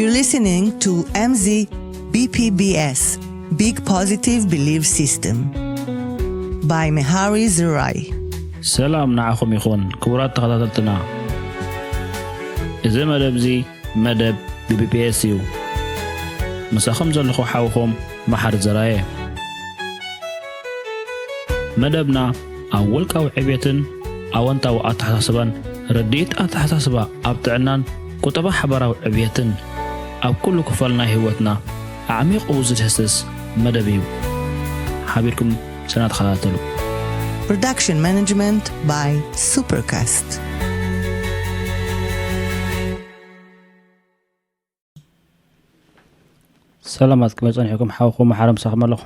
You're listening to M Z B P B S, Big Positive Belief System, by Mehari Zirai. ሰላም ንዓኹም ይኹን ክቡራት ተኸታተልትና። እዚ መደብ እዚ መደብ B B P S እዩ። ምሳኹም ዘለኹ ሓውኹም መሓሪ ዘራየ። መደብና ኣብ ውልቃዊ ዕብየትን ኣወንታዊ ኣተሓሳስባን፣ ርድኢት ኣተሓሳስባ ኣብ ጥዕናን ቁጠባ ሓባራዊ ዕብየትን ኣብ ኩሉ ክፋል ናይ ህይወትና ኣዕሚቑ ዝድህስስ መደብ እዩ። ሓቢርኩም ሰና ተኸታተሉ። Production Management by Supercast. ሰላማት ክመይ ጸኒሕኩም ሓውኹም መሓሪ ምሳኹም ኣለኹ።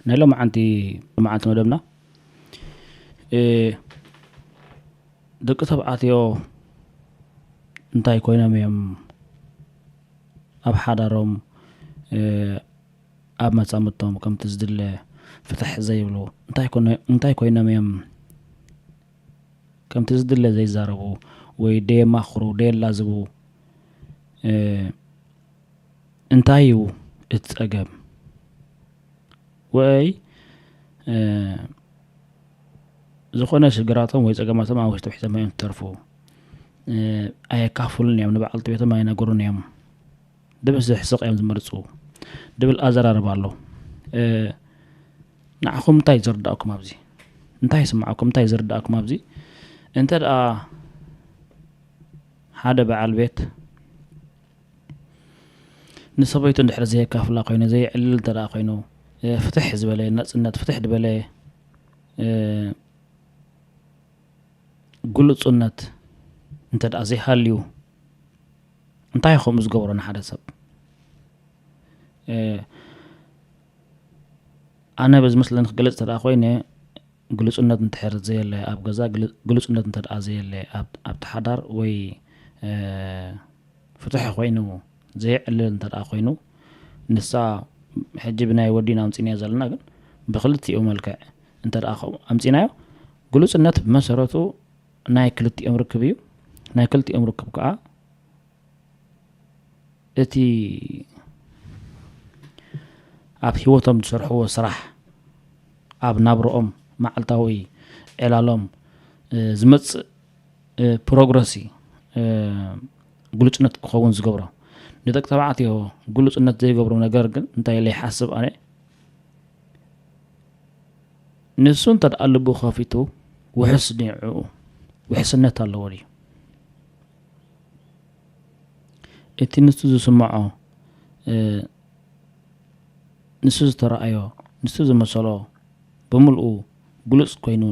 ናይ ሎማዓንቲ ሎማዓንቲ መደብና፣ እ፣ ደቂ ተባዕትዮ እንታይ ኮይኖም እዮም ኣብ ሓዳሮም፣ እ፣ ኣብ መጻምድቶም ከምቲ ዝድለ ፍትሕ ዘይብሉ? እንታይ ኮነ-፣ እንታይ ኮይኖም እዮም ከምቲ ዝድለ ዘይዛረቡ ወይ ደየማኽሩ፣ ደየላዝቡ? እ፣ እንታይ እዩ እቲ ጸገም? ወይ፣ እ፣ ዝኾነ ሽግራቶም ወይ ጸገማቶም ኣብ ውሽጦም ሒዞም እዮም ዝተርፉ። እ፣ ኣየካፍሉን እዮም፣ ንበዓልቲ ቤቶም ኣይነግሩን እዮም። ድብል ዘሕስቕ እዮም ዝመርጹ። ድብል ኣዘራርባ ኣሎ። እ፣ ንዓኹም እንታይ ዝርዳእኩም ኣብዚ? እንታይ ይስምዓኩም? እንታይ ዝርዳእኩም ኣብዚ? እንተ ደኣ ሓደ በዓል ቤት ንሰበይቱ እንድሕር ዘየካፍላ ኮይኑ፣ ዘየዕልል እንተ ደኣ ኮይኑ፣ እ፣ ፍትሕ ዝበለ ናጽነት፣ ፍትሕ ዝበለ፣ እ፣ ግሉጽነት እንተ ደኣ ዘይሃልዩ፣ እንታይ እዩ ከምኡ ዝገብሮ ንሓደ ሰብ? እ፣ ኣነ በዚ መስለኒ ክገልጽ እንተ ደኣ ኮይነ፣ ግሉጽነት እንድሕር ዘየለ ኣብ ገዛ፣ ግሉ-፣ ግሉጽነት እንተ ደኣ ዘየለ ኣብ፣ ኣብቲ ሓዳር ወይ፣ እ፣ ፍትሒ ኮይኑ ዘየዕልል እንተ ደኣ ኮይኑ፣ ንሳ ሕጂ ብናይ ወዲና ኣምጺናዮ ዘለና፣ ግን ብክልቲኡ መልክዕ እንተ ደኣ ከምኡ ኣምጺናዮ፣ ግሉጽነት ብመሰረቱ ናይ ክልቲኦም ርክብ እዩ። ናይ ክልቲኦም ርክብ ከኣ እቲ ኣብ ህይወቶም ዝሰርሕዎ ስራሕ፣ ኣብ ናብርኦም መዓልታዊ ዕላሎም፣ እ፣ ዝመጽእ፣ እ፣ ፕሮግረስ እዩ፣ እ፣ ግሉጽነት ክኸውን ዝገብሮ። ንደቂ ተባዕትዮ ግሉጽነት ዘይገብሮ ነገር ግን እንታይ ኢለ ይሓስብ ኣነ? ንሱ እንተ ደኣ ልቡ ከፊቱ ውሕስ ንዕኡ ውሕስነት ኣለዎ ድዩ? እቲ ንሱ ዝስምዖ፣ እ፣ ንሱ ዝተረኣዮ፣ ንሱ ዝመሰሎ ብምልኡ ግሉጽ ኮይኑ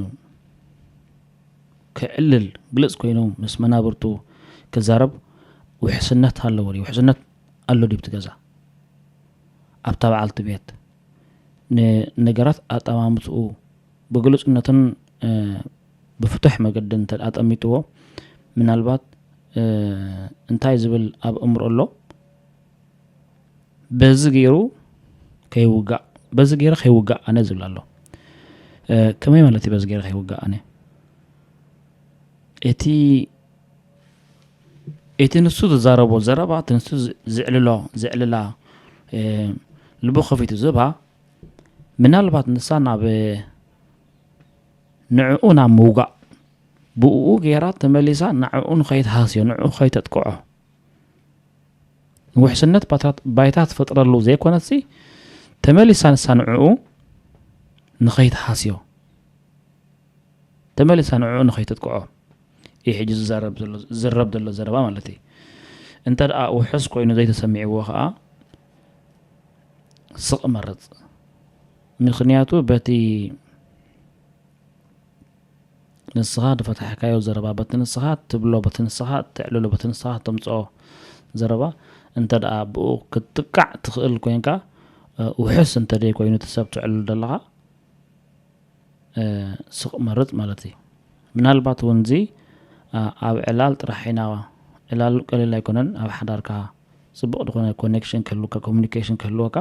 ክዕልል፣ ግሉጽ ኮይኑ ምስ መናብርቱ ክዛረብ ውሕስነት ኣለዎ ድዩ? ውሕስነት ኣሎ ድዩ ኣብቲ ገዛ? ኣብታ በዓልቲ ቤት ንነገራት ኣጠማምትኡ ብግሉጽነትን፣ እ፣ ብፍቱሕ መገዲ እንተ ኣጠሚጥዎ፣ ምናልባት፣ እ፣ እንታይ ዝብል ኣብ እምሮ ኣሎ? በዚ ገይሩ ከይውጋእ፣ በዚ ገይረ ከይውጋእ ኣነ ዝብል ኣሎ። እ፣ ከመይ ማለት እዩ በዚ ገይረ ከይውጋእ ኣነ? እቲ፣ እቲ ንሱ ዝዛረቦ ዘረባ፣ እቲ ንሱ ዝ-፣ ዝዕልሎ፣ ዝዕልላ፣ እ፣ ልቡ ከፊቱ ዝህባ፣ ምናልባት ንሳ ናብ፣ ንዕኡ ናብ ምውጋእ፣ ብእኡ ገይራ ተመሊሳ ንዕኡ ንኸይትሃስዮ፣ ንዕኡ ከይተጥቅዖ፣ ውሕስነት ባታ-፣ ባይታ ትፈጥረሉ ዘይኮነትሲ፣ ተመሊሳ ንሳ ንዕኡ ንኸይትሃስዮ፣ ተመሊሳ ንዕኡ ንኸይተጥቅዖ እዩ ሕጂ ዝዛረብ ዘሎ፣ ዝዝረብ ዘሎ ዘረባ ማለት እዩ። እንተ ደኣ ውሑስ ኮይኑ ዘይተሰሚዕዎ ኸኣ ስቕ መርጽ። ምኽንያቱ በቲ ንስኻ ዝፈታሕካዮ ዘረባ፣ በቲ ንስኻ ትብሎ፣ በቲ ንስኻ ተዕልሎ፣ በቲ ንስኻ ተምጽኦ ዘረባ እንተ ደኣ ብኡ ክትጥቃዕ ትኽእል ኮይንካ፣ እ፣ ውሑስ እንተ ደይ ኮይኑ እቲ ሰብ ተዕልሎ ዘለኻ፣ እ፣ ስቕ መርጽ ማለት እዩ። ምናልባት እውን እዚ፣ እ፣ ኣብ ዕላል ጥራሕ ኢና፣ ዕላል ቀሊል ኣይኮነን። ኣብ ሓዳርካ ጽቡቕ ዝኾነ ኮኔክሽን ክህልወካ፣ ኮሙኒኬሽን ክህልወካ።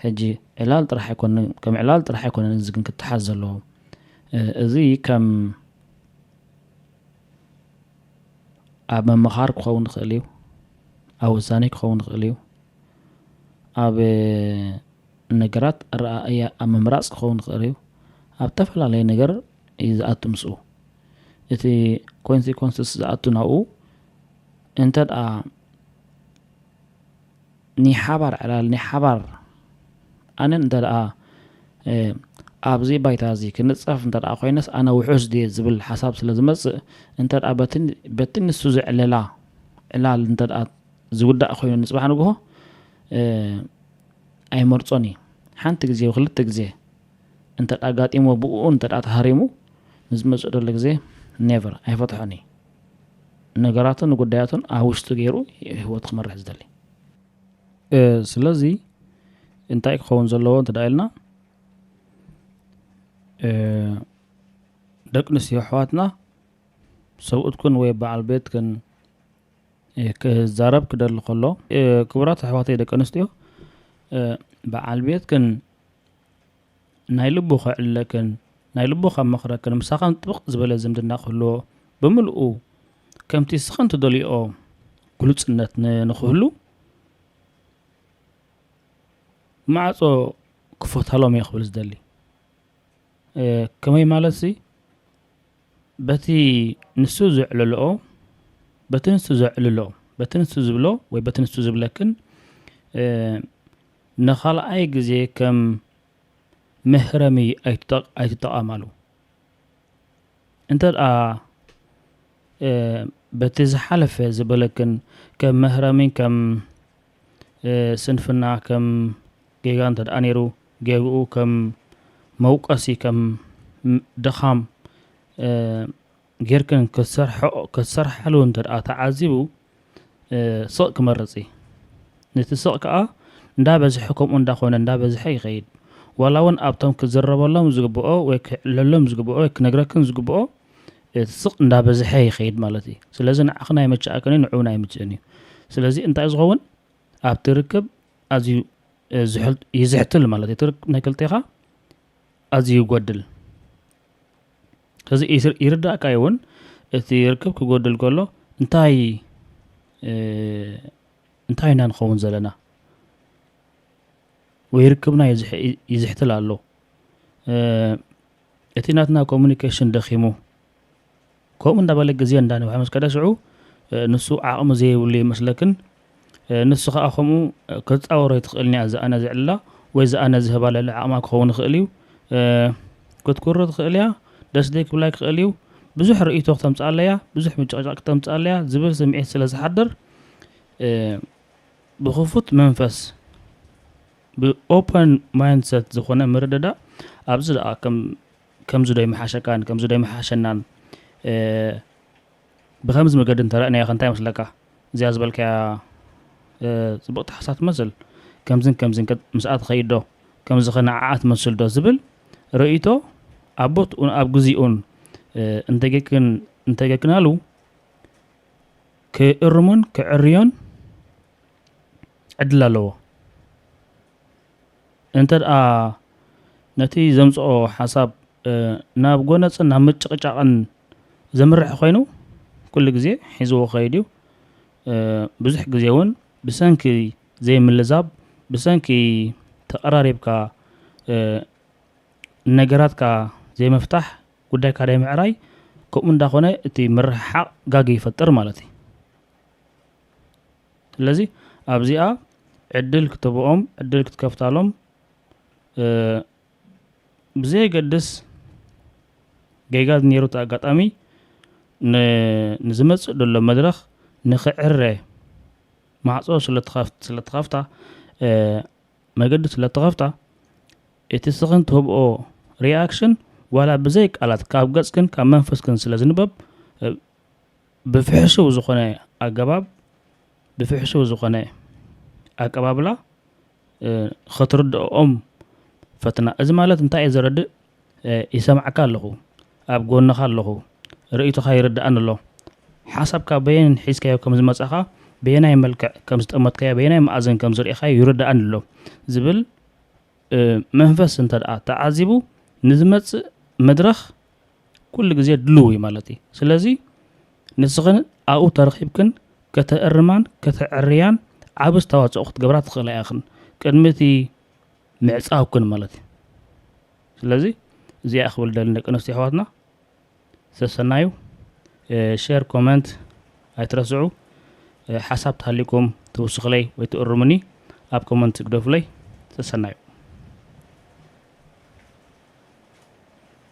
ሕጂ ዕላል ጥራሕ ኣይኮነን፣ ከም ዕላል ጥራሕ ኣይኮነን እዚ ግን ክተሓዝ ዘለዎ። እ፣ እዚ ከም ኣብ ምምኻር ክኸውን ይኽእል እዩ፣ ኣብ ውሳኔ ክኸውን ይኽእል እዩ፣ ኣብ ነገራት ኣረኣእያ ኣብ ምምራፅ ክኸውን ይኽእል እዩ፣ ኣብ ዝተፈላለየ ነገር እዩ ዝኣቱ ምስኡ። እቲ ኮንሲኮንስስ ዝኣቱ ናብኡ እንተ ደኣ ናይ ሓባር ዕላል ናይ ሓባር ኣነን እንተ ደኣ ኣብዚ ባይታ እዚ ክንፀፍ እንተ ደኣ ኮይነስ ኣነ ውሑስ ድየ ዝብል ሓሳብ ስለ ዝመፅእ እንተ ደኣ በቲ በቲ ንሱ ዘዕለላ ዕላል እንተ ደኣ ዝውዳእ ኮይኑ ንፅባሕ ንግሆ ኣይመርፆን እዩ። ሓንቲ ግዜ ክልተ ግዜ እንተ ኣጋጢሞ ብኡ እንተ ተሃሪሙ ንዝመፅእ ዘሎ ግዜ ኔቨር ኣይፈትሖን እዩ። ነገራቱን ንጉዳያቱን ኣብ ውሽጡ ገይሩ ህይወት ክመርሕ ዝደሊ። ስለዚ እንታይ ክኸውን ዘለዎ እንተ ኢልና ደቂ ኣንስትዮ ኣሕዋትና ሰብኡትክን ወይ በዓል ቤትክን ክዛረብ ክደሊ ከሎ ክቡራት ኣሕዋተይ ደቂ ኣንስትዮ በዓል ቤትክን ናይ ልቡ ከዕልለክን ናይ ልቡ ካብ መኽረክን ምሳኻን ጥብቕ ዝበለ ዝምድና ክህልዎ ብምልኡ ከምቲ ስኽን ትደልዮ ግሉጽነት ንክህሉ ማዕጾ ክፈታሎም እየ ክብል ዝደሊ። ከመይ ማለት ሲ በቲ ንሱ ዘዕለልኦ በቲ ንሱ ዘዕልሎ በቲ ንሱ ዝብሎ ወይ በቲ ንሱ ዝብለክን ንኻልኣይ ግዜ ከም መህረሚ ኣይትጠቓማሉ። እንተ ደኣ በቲ ዝሓለፈ ዝበለክን ከም መህረሚ ከም ስንፍና ከም ጌጋ እንተ ደኣ ነይሩ ጌግኡ ከም መውቀሲ ከም ድኻም ጌርክን ክትሰርሓሉ እንተ ደኣ ተዓዚቡ ስቕ ክመርጽ እዩ። ነቲ ስቕ ከኣ እንዳበዝሐ ከምኡ እንዳኾነ እንዳበዝሐ ይኸይድ። ዋላ እውን ኣብቶም ክዝረበሎም ዝግብኦ ወይ ክዕለሎም ዝግብኦ ወይ ክነግረክን ዝግብኦ እቲ ስቕ እንዳበዝሐ ይኸይድ ማለት እዩ። ስለዚ ንዓኽን ኣይምችኣክን እዩ፣ ንዕኡን ኣይምችእን እዩ። ስለዚ እንታይ ዝኸውን ኣብቲ ርክብ ኣዝዩ ይዝሕትል ማለት እዩ። እቲ ርክብ ናይ ክልቴኻ ኣዝዩ ይጎድል። ከዚ ይርዳእካ እውን እቲ ርክብ ክጎድል ከሎ እንታይ እንታይ ኢና ንኸውን ዘለና ወይ ርክብና ይዝሕትል ኣሎ። እቲ ናትና ኮሙኒኬሽን ደኺሙ ከምኡ እንዳበለ ግዜ እንዳነውሐ ምስ ከደ ሽዑ ንሱ ዓቕሚ ዘይብሉ ይመስለክን ንሱ ከዓ ከምኡ ክትፃወሮ ይትኽእል እያ። እዚ ኣነ ዝዕልላ ወይ እዚ ኣነ ዝህባ ለለ ዓቕማ ክኸውን ይኽእል እዩ። ክትኩሪ ትኽእል እያ። ደስ ደይ ክብላ ክኽእል እዩ። ብዙሕ ርእይቶ ክተምፅኣለያ ብዙሕ ምጭቕጫቕ ክተምፅኣለያ ዝብል ስምዒት ስለ ዝሓድር ብክፉት መንፈስ ብኦፐን ማይንድሰት ዝኾነ ምርድዳእ ኣብዚ ደኣ ከምዚ ዶ ይመሓሸካን ከምዚ ዶ ይመሓሸናን ብከምዚ መገዲ እንተረእናዮ ከ እንታይ ይመስለካ? እዚኣ ዝበልካያ ፅብቕቲ ሓሳብ ትመስል ከምዝን ከምዝን ምስኣ ትኸይድ ዶ ከምዚ ከ ንዓኣ ትመስል ዶ ዝብል ርእይቶ ኣብ ቦትኡን ኣብ ግዚኡን እንተጌክን እንተጌክናሉ ክእርሙን ክዕርዮን ዕድል ኣለዎ። እንተ ደኣ ነቲ ዘምጽኦ ሓሳብ ናብ ጎነጽን ናብ ምጭቕጫቕን ዘምርሕ ኮይኑ ኩሉ ግዜ ሒዝዎ ክኸይድ እዩ። ብዙሕ ግዜ እውን ብሰንኪ ዘይምልዛብ ብሰንኪ ተቐራሪብካ ነገራትካ ዘይምፍታሕ ጉዳይካ ናይ ምዕራይ ከምኡ እንዳኾነ እቲ ምርሕሓቕ ጋግ ይፈጥር ማለት እዩ። ስለዚ ኣብዚኣ ዕድል ክትህብኦም ዕድል ክትከፍታሎም ብዘየገድስ ጌጋ ነይሩ እቲ ኣጋጣሚ ንዝመፅእ ዘሎ መድረኽ ንክዕረ ማዕፆ ስለትኸፍታ መገዲ ስለትኸፍታ እቲ ስኽን ትህብኦ ሪኣክሽን ዋላ ብዘይ ቃላት ካብ ገፅክን ካብ መንፈስክን ስለ ዝንበብ ብፍሕሽው ዝኾነ ኣገባብ ብፍሕሽው ዝኾነ ኣቀባብላ ክትርድኦም ፈትና። እዚ ማለት እንታይ እዩ ዘረድእ? ይሰምዓካ ኣለኹ፣ ኣብ ጎንኻ ኣለኹ፣ ርእይቶኻ ይርድኣኒ ኣሎ። ሓሳብካ በየን ሒዝካዮ ከም ዝመጻኻ፣ በየናይ መልክዕ ከም ዝጠመትካዮ፣ በየናይ መኣዝን ከም ዝርኢኻዮ ይርድኣኒ ኣሎ ዝብል መንፈስ እንተ ደኣ ተዓዚቡ ንዝመጽእ መድረኽ ኩሉ ግዜ ድልው እዩ ማለት እዩ። ስለዚ ንስኽን ኣብኡ ተረኺብክን ከተእርማን ከተዕርያን ዓቢ ኣስተዋፅኦ ክትገብራ ትኽእላ ኢኽን፣ ቅድሚ እቲ ምዕፃውክን ማለት እዩ። ስለዚ እዚኣ ክብል ደሊ፣ ደቂ ኣንስትዮ ኣሕዋትና፣ ሰሰናዩ። ሼር፣ ኮመንት ኣይትረስዑ። ሓሳብ ተሃሊኩም ትውስኽለይ ወይ ትእርሙኒ ኣብ ኮመንት ግደፉለይ። ሰሰናዩ።